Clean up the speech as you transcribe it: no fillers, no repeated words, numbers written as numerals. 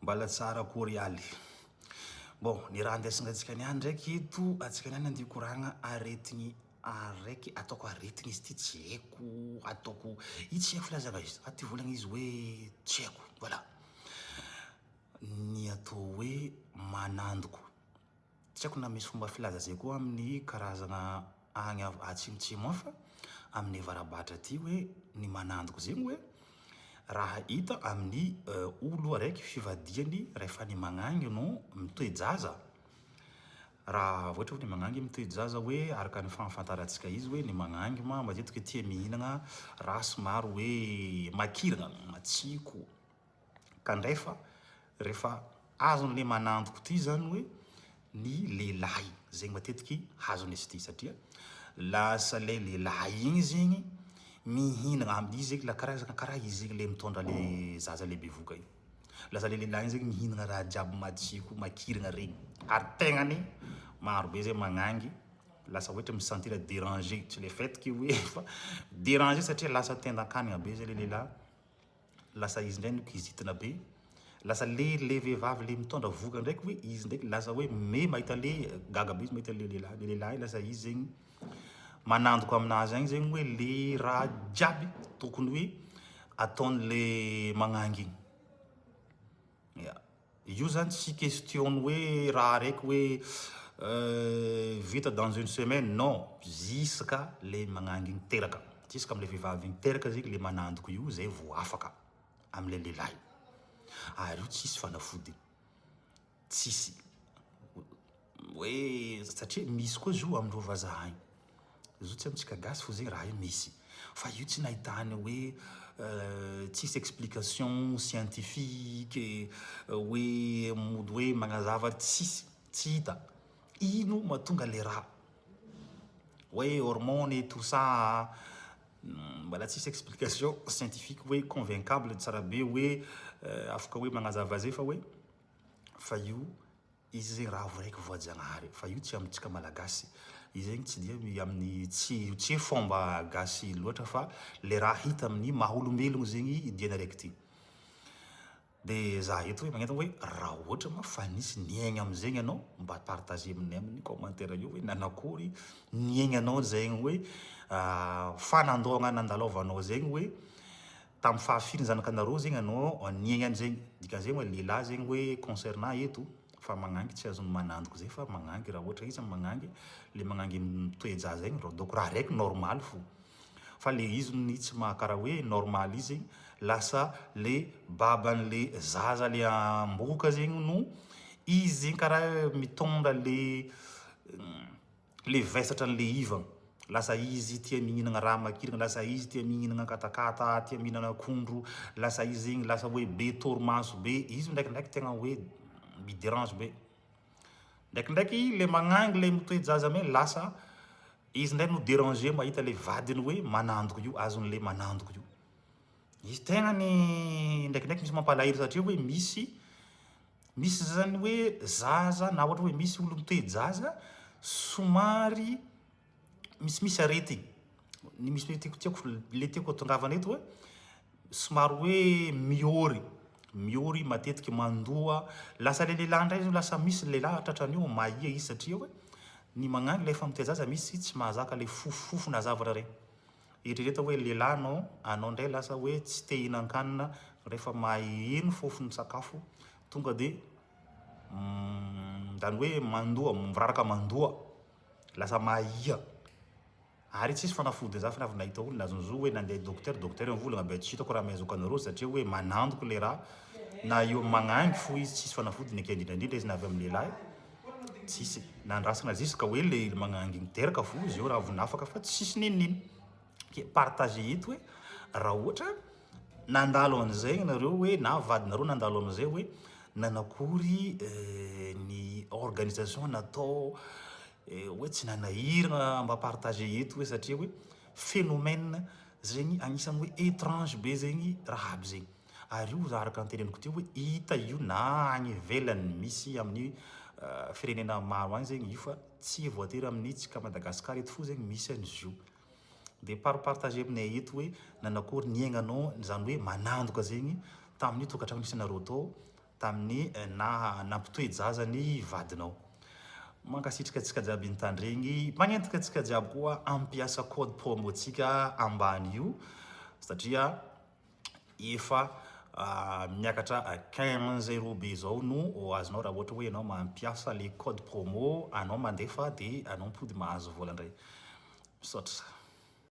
Mbala tsara akory aly. Bon, ny raha andesinga antsika niany ndraiky eto, antsika niany andeha hikoragna aretigny araiky, ataoko aretigny izy ty tsy haiko, ataoko, io tsy haiko filazana izy, aty volagna izy hoe tsy haiko, voilà. Ny atao hoe manandoko. Tsy haiko na misy fomba filaza zay koa amin'ny karazagna agny atsimotsimo agny fa amin'ny avarabatra aty hoe ny manandoko zegny hoe raha hita amin'ny olo araiky fivadiany rehefa ny magnangy no mitoe-jaza. Raha ohatra hoe ny magnangy mitoe-jaza hoe araka ny fahafantarantsika izy hoe ny magnangy ma matetika tia mihinagna raha somary hoe makirana, matsiko. Ka ndray fa rehefa azon'le manandoko ty zany hoe ny lehilahy zegny matetiky hazon'izy ty satria lasa le lehilahy igny zegny mihinagna amin'izy zegny la karaha karaha izy zegny le mitondra le zaza le bevoka igny, lasa le lehilahy igny zegny mihinagna raha jiaby matsiro makirana regny ary tegnany maro be zay magnangy lasa ohatra mi sentir dérangé tsy le fait que hoe fa dérangé satria lasa tendan-kanigna be zay le lehilahy. Lasa izy ndray no kizitina be, lasa le le vehivavy le mitondra vohoka ndraiky hoe izy ndraiky lasa hoe me mahita le gaga be izy mahita le lehilahy, le lehilahy lasa izy zegny manandoko aminazy agny zegny hoe le raha jiaby tokony hoe ataon'le magnangy igny. Ya. Io zany tsy question ny hoe raha araiky hoe vita dans une semaine, non, jusqu'à le magnangy igny teraka, jusqu'à amle vehivavy igny teraka zegny le manandoko io zay vao afaka amle lehilahy, ary io tsisy fanafody, tsisy hoe satria misy koa izy io amindreo vazaha agny. Izy io tsy amintsika gasy fô zegny raha io misy. Fa io tsy nahitana hoe tsisy explication scientifique hoe mody hoe magnazava tsisy, tsy hita. Ino mahatonga le raha? Hoe hormone et tout ça, mbola tsisy explication scientifique hoe convaincable tsara be hoe afaka hoe magnazava zay fa hoe fa io Izy zegny raha voaraiky voajanahary fa io tsy amintsika malagasy, izy zegny tsy dia amin'ny tsy tsy hoe fomba gasy loatra fa le raha hita amin'ny maha olombelogno zegny diany araiky ty. De za eto hoe magnentana hoe raha ohatra ma fa nisy niaigna amizegny anao mba partager aminay amin'ny commentaire eo hoe nanakory niaignanao zegny hoe fanandoagna nandalovanao zegny hoe Tamin'ny fahafiry ny zanakanareo zegny anao niaigna an'izegny? Dikan'izegny hoe lehilahy zegny hoe concernant eto fa magnangy tsy azon'ny manandoko zay fa magnangy raha ohatra izy magnangy le magnangy mitoe-jaza igny rô donc raha raiky normal fo fa le izy ny tsy maha karaha hoe normal izy zegny lasa le baban'le zaza le ambohoka zegny no izy zegny karaha mitondra le le vesatra an'le ivagna, lasa izy tia mihinagna raha makirana, lasa izy tia mihinagna katakata, tia mihinagna akondro, lasa izy zegny lasa hoe be torimaso be, izy ndraikindraiky tegna hoe mi-derange be, ndraikindraiky le magnangy le mitoe-jaza ame lasa izy ndray no deranger mahita le vadiny hoe manandoko io, azon'le manandoko io, izy tegna ny ndraikindraiky misy mampalahelo satria hoe misy Misy zany hoe zaza na ohatra hoe misy olo mitoe-jaza somary misimisy aretigny, ny misy tiako tiako le tiako atongavana eto hoe somary hoe mihôry, mihôry matetiky mandoa, lasa le lehilahy ndray zao lasa misy lehilahy tratran'io mahia izy satria hoe ny magnano le efa mitoe-jaza misy tsy mahazaka le fofofofona zavatra regny. Eritrereto hoe lehilahy anao, anao indray lasa hoe tsy te hihinan-kanina rehefa maheno fofon'ny sakafo tonga dia zany hoe mandoa, miraraka mandoa, lasa mahia. Ary tsisy fanafody za fa avy nahita olona azon'ny zo hoe nandeha docteur, docteur nivolagna be tsy hitako raha mahazoka anareo satria hoe manandoko le raha na eo magnangy fo izy tsisy fanafody ny akendrindra indrindra izy na avy amin'ny lehilahy. Tsisy nandrasana jusqu'à hoe le magnangy miteraka fo izy eo raha vao nafaka fa tsisy n'inon'ino. Ke partager eto hoe raha ohatra nandalo an'izay nareo hoe na vadinareo nandalo an'izay hoe nanakory ny organisation natao hoe tsy nanahirana mba partager eto hoe satria hoe phénomène zegny agnisan'ny hoe étrange be zegny raha aby zegny. Ary io araka ny teneniko teo hoe hita io na any ivelany misy amin'ny firenena maro any zegny io fa tsy voatery amin'ny tsika Madagascar eto fo zegny misy an'izy io. De par partager aminay eto hoe nanakory niaignanao zany hoe manandoka zegny tamin'ny tokantrano nisy anareo tao. tamin'ny naha nampitoe-jaza ny vadinao. Mankasitraka antsika jiaby nitandregny, magnentaka antsika jiaby koa hampiasa code promo tsika ambany io satria efa miakatra 15 euro be zao no azonao raha ohatra hoe ianao mampiasa le code promo, anao mandefa dia anao mipody mahazo vola indray. Misaotra.